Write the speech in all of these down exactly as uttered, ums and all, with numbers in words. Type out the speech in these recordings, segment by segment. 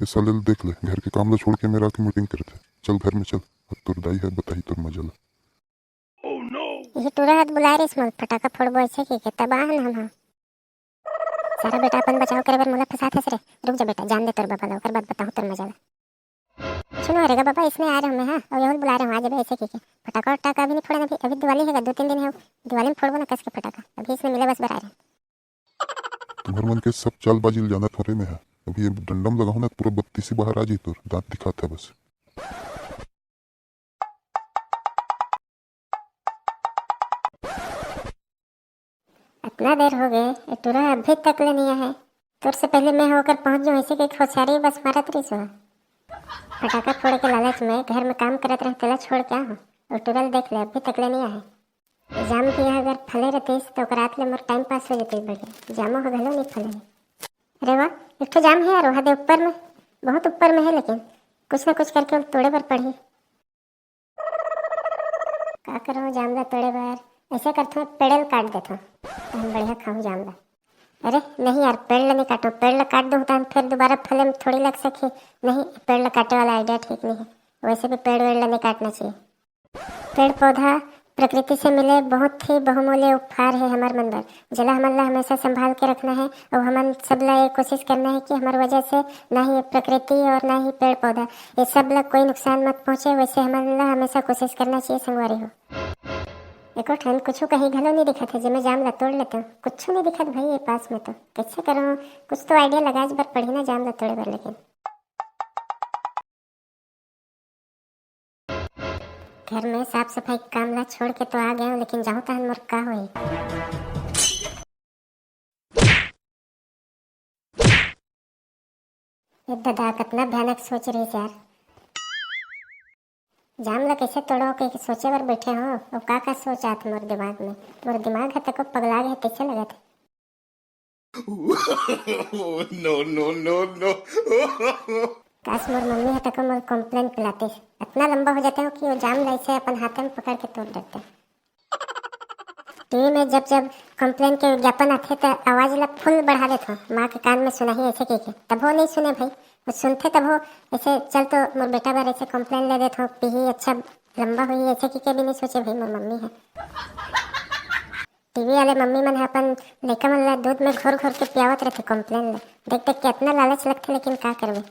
ए साले ल देख ले, घर के काम ल छोड़ के मेर आके मीटिंग करथे। चल घर में चल, अब तोर दाई ह बताही तोर मजा ल। ये टूरा ह त बुलाए रहिस मोला, फटाका फोड़बो अइसे कहिके, तब आए हन हम ह। सारा बेटा अपन बचाव करे बर मोला फंसात हस रे। रुक जा बेटा, जान दे तोर बबा ला, ओकर बाद बताहूं तोर मजा ला। सुनो रे गा बबा, इसने आए रहेंव मैं, हाँ, अउ यहू ल बुलाए रहेंव, आ जाबे अइसे कहिके। फटाका उटाका अभी नहीं फोड़न, अभी, अभी दिवाली हे गा, दो तीन दिन हे, दिवाली में फोड़बो ना कस के फटाका, अभी इसने मिले बस बर आए रहेंव। तुम्हर मन के सब चालबाजी ल जानत हों रे मैं ह। अभी ये डंडा म लगाहूं ना, पूरा बत्तीसी बाहर आ जाही तोर, दांत दिखात हे बस। अतना देर हो गे, ए टूरा अभी तक ले नहीं आए हे। तोर से पहले मैं ह ओकर पहुंच जाहूं, अइसे कहिके होशियारी बस मारत रहिस हे। फटाका फोड़े के लालच में घर में काम करत रहेंव, तेला छोड़ के आहूं। अउ टूरा ल देख ले, अभी तक ले नहीं आए हे। जाम भी अगर फले रहतिस, त ओकर आत ले मोर टाइम पास हो जतिस बढ़िया। जामो ह घलो नहीं फले हे। अरे वाह, एक ठो जाम हे यार, वहाँ दे ऊपर में, बहुत ऊपर में हे, लेकिन कुछ ना कुछ करके ओला तोड़े बर पड़ही। का करहूं जाम ला तोड़े बर? अइसे करथों, पेड़े ल काट देथों, तहन बढ़िया खाहूं जाम ला। अरे नहीं यार, पेड़ ला नहीं काटों, पेड़ ला काट दूं तहन फिर दोबारा फले में थोड़ी लग सकही। नहीं, पेड़ ला काटे वाला आइडिया ठीक नहीं हे, वैसे भी पेड़ वेड़ ला नहीं काटना चाहिए। पेड़ पौधा प्रकृति से मिले बहुत ही बहुमूल्य उपहार हे हमर मन बर, जेला हमन ला हमेशा संभाल के रखना हे अउ हमन सब ला ये कोशिश करना हे कि हमर वजह से ना ही ये प्रकृति और ना ही पेड़ पौधा, ये सब ला कोई नुकसान मत पहुँचे। वैसे हमन ला हमेशा कोशिश करना चाहिए संगवारी हो। एको ठन कुछु कहीं घलो नहीं दिखत हे, जेमे जाम ला तोड़ लेतेंव, कुछु नहीं दिखत भाई ये पास में तो। कैसे करहूं, कुछ तो आइडिया लगाए बर पड़ही ना जाम ला तोड़े बर, लेकिन घर में साफ सफाई के काम ला छोड़ के तो आ गेंव, लेकिन जाहूं तहन मोर का होही? ए ददा, कतना भयानक सोच रहिस यार। जाम ला कैसे तोड़ों कहिके सोचे बर बैठे हों, अउ का का सोच आत मोर दिमाग में। मोर दिमाग ह तको पगला गे हे, तइसे लगत हे। No, no, no, no। काश मोर मम्मी ह तको मोर complain पिलातिस। अतना लंबा हो जातेंव कि वो जाम ला अइसे अपन हाथे में पकड़ के तोड़ डरतेंव। टीवी में जब जब complain के विज्ञापन आथे, त आवाज ला full बढ़ा देथों, माँ के कान में सुनाही अइसे कहिके। तभो नहीं सुने भाई, वो सुनथे तभो अइसे, चल तो मोर बेटा बर अइसे complain ले देथों, पीही अच्छा लंबा होही अइसे कहिके भी नहीं सोचे भाई मोर मम्मी ह। टीवी वाले मम्मी मन ह अपन लइका मन ला दूध में घोर घोर के पियावत रहिथे complain ला। देख देख के अतना लालच लगथे, लेकिन का करबे।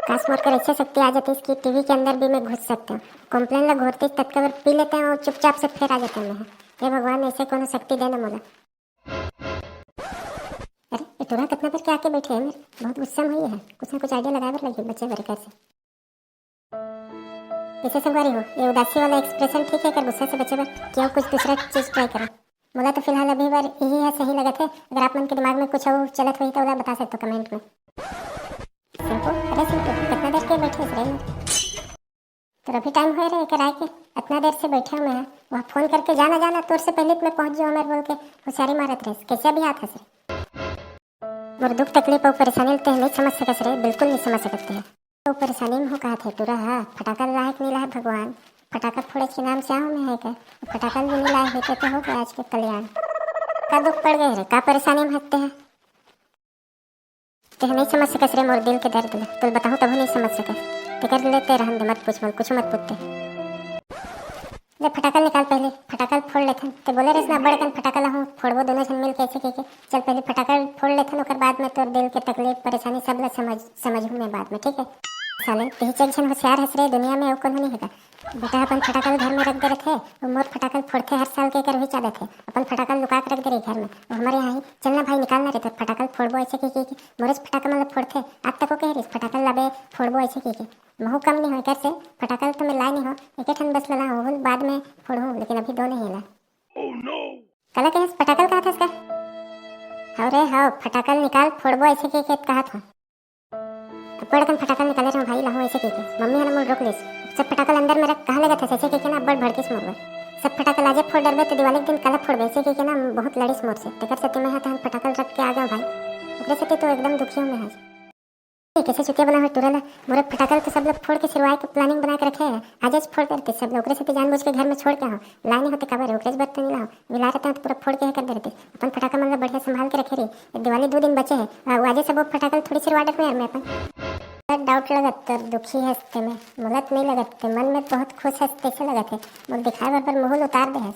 काश मोर कर अइसे शक्ति आ जातिस कि टीवी के अंदर भी मैं घुस सकतेंव। Complain ला घोरतिस ततका बेर पी लेतेंव अउ चुपचाप से फेर आ जातेंव मैं ह। हे भगवान, अइसे कोनो शक्ति दे ना मोला। अरे, ए टूरा कतना बेर के आके बैठे हे मेर, बहुत गुस्सा में होई हे। कुछ ना कुछ आइडिया लगाए बर लगही बचे बर एकर से। कैसे संगवारी हो, ये उदासी वाला expression ठीक है एकर गुस्सा से बचे बर, कि अउ कुछ दूसरा चीज try करें? मोला तो फिलहाल अभी बर यही है सही लगत है। अगर आप मन के दिमाग में कुछ और चलत होही तो ओला बता सकते हो comment में। सिंटू, अरे सिंटू, कितना देर के बैठे हस रे? तोर अभी time होए रे एकर आए के? इतना देर से बैठे हूँ मैं। वहाँ फोन करके जाना, जाना, तोर से पहले तो मैं पहुँच जाऊँ मेर बोल के होशियारी मारत रहिस। कैसे अभी आत हस रे? मोर दुख तकलीफ अउ परेशानी ल तें नहीं समझ सकस रे, बिल्कुल नहीं समझ सकत तें। अउ परेशानी में हो कहा थे टूरा हा, फटाका लाहे के नहीं लाहे भगवान, फटाका फोड़े के नाम से आऊँ मैं है के, फटाका भी नहीं लाए होते तो हो गया आज के कल्याण। का दुख पड़ गए रे, का परेशानी में हंसते हैं? तें नहीं समझ सकस रे मोर दिल के दर्द ले, तोल बताहूँ तभो नहीं समझ सकस। तेकर ले तें रहन दे, मत पूछ मोल, कुछ मत पूछते। ले फटाकल निकाल पहले, फटाकल फोड़ लेथन। तें बोले रेस ना, बड़ कन फटाकल हूँ, फोड़बो दोनों झन मिल के ऐसे कह के। चल पहले फटाकल फोड़ लेथन, ओकर बाद में तोर दिल के तकलीफ, परेशानी सब ला समझ, समझ हूँ मैं बाद में, ठीक है? साले, तेही एक झन होशियार हस रे, दुनिया में अउ कोनो नहीं है का? बेटा अपन फटाकल घर में रख दे रथे, वो मोर फटाकल फोड़थे हर साल के, एकर वही आदत है। अपन फटाकल लुका के रख दे रही घर में, वो हमारे यहाँ ही। चल ना भाई, निकाल ना रे, तोर फटाकल फोड़बो ऐसे कह के, मोरेच फटाका मतलब फोड़थे। आज तक वो कह रही फटाकल लाबे, फोड़बो ऐसे कह के। महू कम नहीं हो एकर से, फटाकल तो मैं लाए नहीं हो, एक ठन बस लला हो, बाद में फोड़हूँ, लेकिन अभी दो नहीं है ला। काला कहेस, फटाकल कहत हस का? हव रे हव, फटाकल निकाल, फोड़बो ऐसे कह के कहत हो। अब्बड़ अकन फटाकल निकाले रहो भाई, लाहू ऐसे कह के। मम्मी ह ना मोल रोक लेस। सब फटाकल अंदर में रख, कहाँ लेगत हस ऐसे कह के ना अब्बड़ भड़किस मोर बर। सब फटाकल आजे फोड़ डरबे तो दिवाली के दिन काला फोड़बे ऐसे कह के ना बहुत लड़िस मोर से। तेकर सेती मैं ह तहन फटाकल रख के आ गया भाई। ओकरे सेती तो एकदम दुखी हूँ मैं आज। कैसे चुतिया बना हुआ टूरा ला। मोरे फटाकल तो सब लोग फोड़ के सिरवाए के planning बना के रखे हैं। आज आज फोड़ करते सब लोग, ओकरे सेती जानबूझ के घर में छोड़ के हो। लाए नहीं होते काबर, ओकरे बर तो नहीं लाओ। मिला रहता तो पूरा फोड़ के हे कर दे रहते। अपन फटाका मन ला बढ़िया संभाल के रखे रही। ये दिवाली दो दिन बचे है, आ, वो आजे सब वो फटाकल थोड़ी सिरवा डर में यार मैं अपन। Doubt लगत तोर दुखी हंसते में, मोला तो नहीं लगत ते मन में बहुत खुश हंसते से लगत है। मोर दिखाए बर बर मुंह उतार दे है।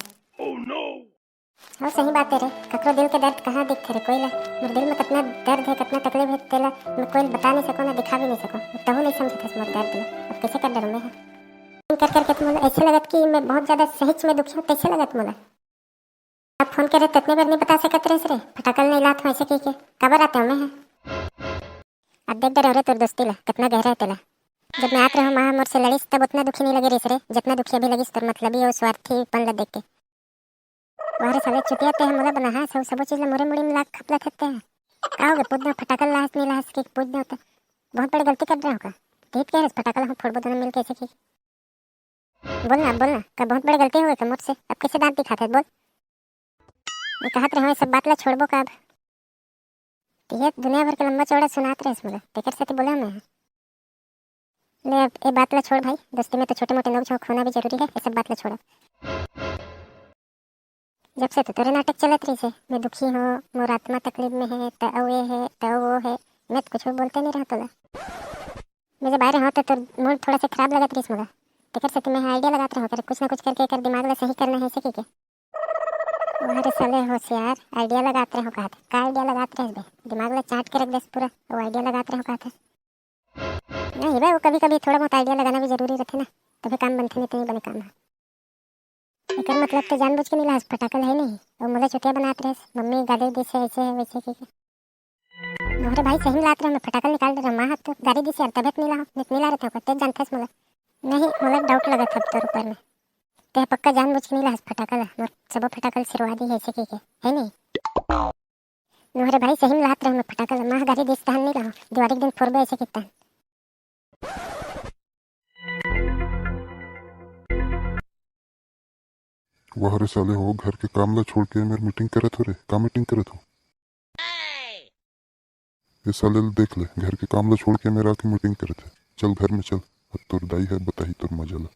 हाँ, सही बात है रे, ककरो दिल के दर्द कहाँ दिखथे रे कोई ला। मोर दिल में कतना दर्द है, कतना तकलीफ है, तेला मैं कोई ला बता नहीं सको, ना दिखा भी नहीं सको। तहू नहीं समझत हस मोर दर्द ला। अब कैसे कर डरूं मैं? कर करके तो मोला ऐसे लगत कि मैं बहुत ज्यादा सहिच में दुखी हूँ, तैसे लगत मोला। अब फोन करे ततने बार नहीं बता सकत रहिस रे, फटाकल नहीं लात हूँ ऐसे कह के। काबर आते हो मैं है? अब देख डरे हो रे तोर दोस्ती ला, कितना गहरा है तेला। जब मैं आत रहूं माँ मोर से लड़िस, तब उतना दुखी नहीं लगे रहिस रे, जितना दुखी अभी लगिस तोर मतलबी और स्वार्थीपन ला देख के। वाह रे साले चुतिया, ते ह मोला बनाहा, सब सबो चीज ला मोरे मुड़ी में लाग खपला थते हैं। का हो गे, पूछ दो फटाकल लाहस नहीं लाहस के पूछ दो तो। बहुत बड़ी गलती कर रहे हो का? ठीक कह रहे फटाकल हम फोड़बो दोनों मिल के ऐसे की। बोल ना, बोल ना, का बहुत बड़ी गलती हो गई का मोर से? अब कैसे दांत दिखाते हैं, बोल। मैं कहत रहे हो, ये सब बात ला छोड़बो का अब? ये दुनिया भर के लंबा चौड़ा सुनात रहे मोला, तेकर सेती बोला मैं। ले अब ए बात ला छोड़ भाई, दोस्ती में तो छोटे मोटे नोक झोंक होना भी जरूरी है, ये सब बात ला छोड़। जब से तो तोरे नाटक चलत रहिस हे, मैं दुखी हूँ, मोर आत्मा तकलीफ में है, त अउ ये है, त वो है, मैं तो कुछ भी बोलते नहीं रहा तोला। मैं जब आए रहे तो तोर मूड थोड़ा सा खराब लगत रहिस मोला, तेकर सेती मैं idea लगात रहे, कुछ ना कुछ करके एकर दिमाग ला सही करना है, ऐसे कह के। वाह रे साले होशियार, idea लगात रहे हो कहत। का idea लगात रहे बे? दिमाग ला चाट के रख देस पूरा, वो idea लगात रहे हो कहत। नहीं बे, वो कभी-कभी थोड़ा बहुत idea लगाना भी जरूरी रहथे ना, तभी काम बनथे, नहीं तो नहीं बने काम ह। एकर मतलब तो जानबूझ के नहीं लास, फटाकल है नहीं, वो मोला चुतिया बनात रहे, मम्मी गाली देसे, ऐसे है, वैसे कह के। मोहरे भाई सही में लात रहे, मैं फटाकल निकाल दे रहा, माँ हाथ तो गाली देसे यार, तबियत नहीं ला, नहीं, नहीं ला रहे थे, तेज जानथस मोला। नहीं, मोला doubt लगत है तोर ऊपर में। ते पक्का जानबूझ के नहीं लास फटाकल, मोर सबो फटाकल सिरवा दी है, ऐसे कह के, है नहीं? मोहरे भाई सही में लात रहे, मैं फटाकल, माँ गाली देस तहन नहीं लाओ, दिवाली के दिन फोड़बे ऐसे कहता। वाह रे साले हो, घर के काम ला छोड़ के मेर मीटिंग करत हो रे, का मीटिंग करत हो? ये साले ल देख ले, घर के काम ला छोड़ के मेर आके मीटिंग करत है। चल घर में चल, अब तोर दाई है बताही तोर मजा ला।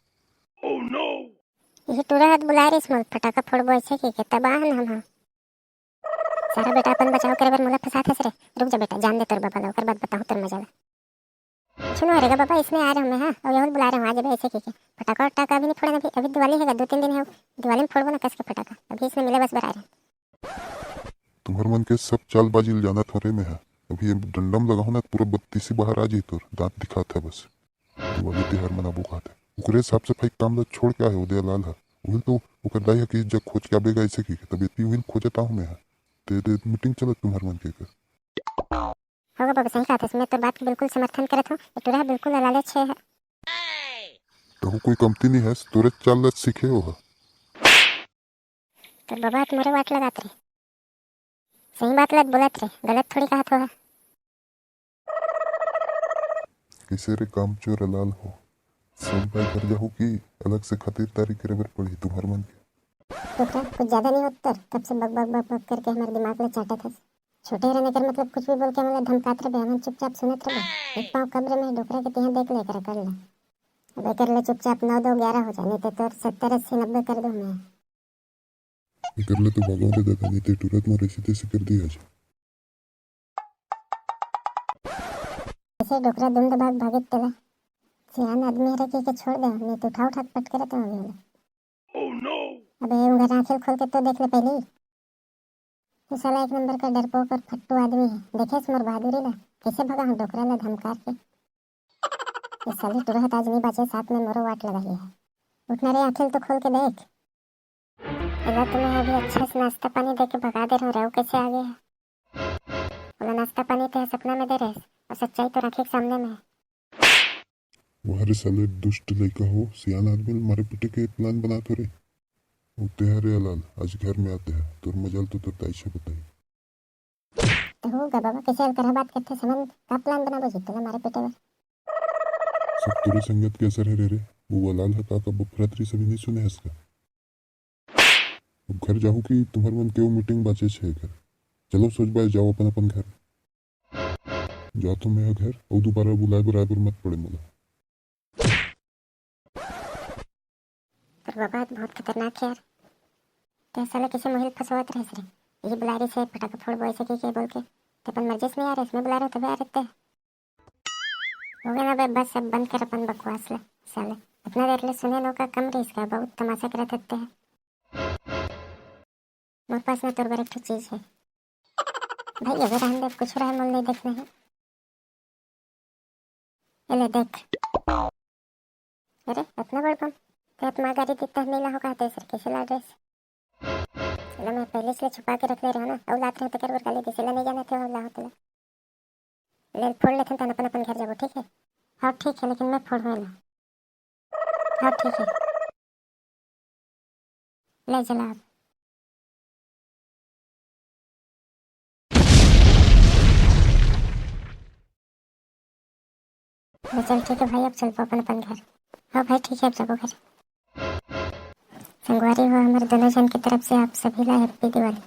यही टूरा हाथ बुलाए रहिस मोल, फटाका फोड़बो ऐसे कह के, तब आहन हम, हाँ। सारा बेटा अपन बचाव करे बर मोला फंसात हस रे। रुक जा बेटा, जान दे तोर बाबा ला, ओकर बाद बताहूँ तोर मजा ला। सुनो रे गा बाबा, इसने आ रहे हूँ मैं, हाँ, और यहूँ बुला रहे हूँ, आ जाबे ऐसे कह के। फटाका उटाका अभी नहीं फोड़न, अभी, अभी दिवाली है, दो तीन दिन है, दिवाली में फोड़बो ना कस के फटाका, अभी इसने मिले बस बर आ रहे हैं। तुम्हर मन के सब चालबाजी ल जानत हो रे मैं हा। अभी ये डंडम लगाहूँ ना, पूरा बत्तीसी बाहर आ जाही तोर, दांत दिखात है बस। दिवाली तिहार मनाबो कहत है। ओकरे साफ सफाई काम ला छोड़ के आए हो दयालाल हा। उहिल तो ओकर दाई हा कि जग खोज के आबे गा ऐसे कह के, तब एती उहिल खोजत आहूँ मैं हा। ते दे मीटिंग चलत तुम्हर मन के कर। होगा बाबा, सही कहत हस, मैं तोर बात के बिल्कुल समर्थन करत हूँ। ये टूरा बिल्कुल लालच है। तहू कोई कमती नहीं हस, तोरे चाल ला सीखे हो हा। तोर बाबा तो मोरे वाट लगात रहे। सही बात लत बोलत रहे, गलत थोड़ी कहत हो। कैसे रे कामचोर लाल हो, सब भाई घर जाहू कि अलग से खातिरदारी करे बर पड़ही तुम्हर मन के? टोकरा कुछ ज्यादा नहीं होत तोर, कब से बक बक बक बक करके हमारे दिमाग ला चाटत हस। छोटे रहने कर मतलब कुछ भी बोल के मतलब धमकात रहे, हमन चुपचाप सुनत रहे। एक पाँव कब्र में डोकरा के तिहा देख ले कर कर ले। अब एकर ले चुपचाप नौ दो ग्यारह हो जाए, नहीं तो तोर सत्तर अस्सी नब्बे कर दूँ मैं। एकर ले तो भगाओ रे दादा, नहीं ते टूरा त मोर ऐसे तैसे कर दी आज। ऐसे डोकरा दुम दबाक भागे तेला। सियान आदमी हरे के, के छोड़ दे, नहीं तो उठा उठा के पटके रहते हैं अभी। अबे उंगर आंखें खोल के तो देख ले पहले। ये साला एक नंबर का डरपोक और फट्टू आदमी है। देखे मोर बहादुरी ला, कैसे भगा हूँ डोकरा ला धमकार के। ये साले टुरहत आज नहीं बाचे, साथ में मोरो वाट लगाई है। उठना रे, आंखें तो खोल के देख। एला तो मैं अभी अच्छा से नाश्ता पानी दे के भगा दे रहूं रे, वो कैसे आ गया है? बोला नाश्ता पानी तो है सपना में दे रहे, और सच्चाई तो आंखें के सामने में है। वाह रे साले दुष्ट लइका हो, सियान आदमी ल मारे पीटे के प्लान बनात हो रे। ओ तेहरे अलाल, आज घर में आते हैं, तोर मजाल तो तोर दाई छे बताई। तो हो गा बाबा, कैसे अलकरहा बात करते समन का प्लान बनाबो जी तोला मारे पीटे बर? सब तोरे संगत के असर है रे रे। वो अलाल है का का बफरत रही सभी नहीं सुने हस का? अब घर जाहू कि तुम्हर मन के वो मीटिंग बाचे छे घर। चलो सोच बाय जाओ अपन अपन घर। जाथों मैं घर, अउ दोबारा बुलाए बर आए बर मत पड़े मोला। तोर बाबा तो बहुत खतरनाक हे यार। ते साले कइसे मोहिल फंसवात रहिस रे? यही बुलाए रहिस हे, फटाका फोड़बो ऐसे के, के बोल के। ते अपन मर्जी से नहीं आ रहे, इसमें बुला रहे तबे आ रहे ते। हो गया ना बे, बस अब बंद कर अपन बकवास ले। साले इतना देर ले सुने नो का कम रहिस का, बहुत तमाशा करत हत्ते है। मोर पास ना तोर बर एक ठो चीज है। भाई अबे रहन दे, कुछ रहे मोल नहीं देखना है। ये ले देख। अरे इतना बड़ बम, ते आत्मा गाड़ी देता है, नीला होगा तेसर कैसे ला ड्रेस? चलो मैं पहले से छुपा के रख ले रहा हूँ ना, अउ लात रहे तेकर बर गाली देसे ला नहीं जाना थे वाला होता। ले फोड़ लेथन तन अपन अपन घर जाबो, ठीक है? हाँ ठीक है, लेकिन मैं फोड़ हुए ना। हाँ ठीक है, ले चला अब। ले चल ठीक है भाई, अब चलबो अपन अपन घर। हाँ भाई ठीक है, अब जाबो घर। संगवारी हो, हमारे दोनों जन की तरफ से आप सभी ला हैप्पी दिवाली।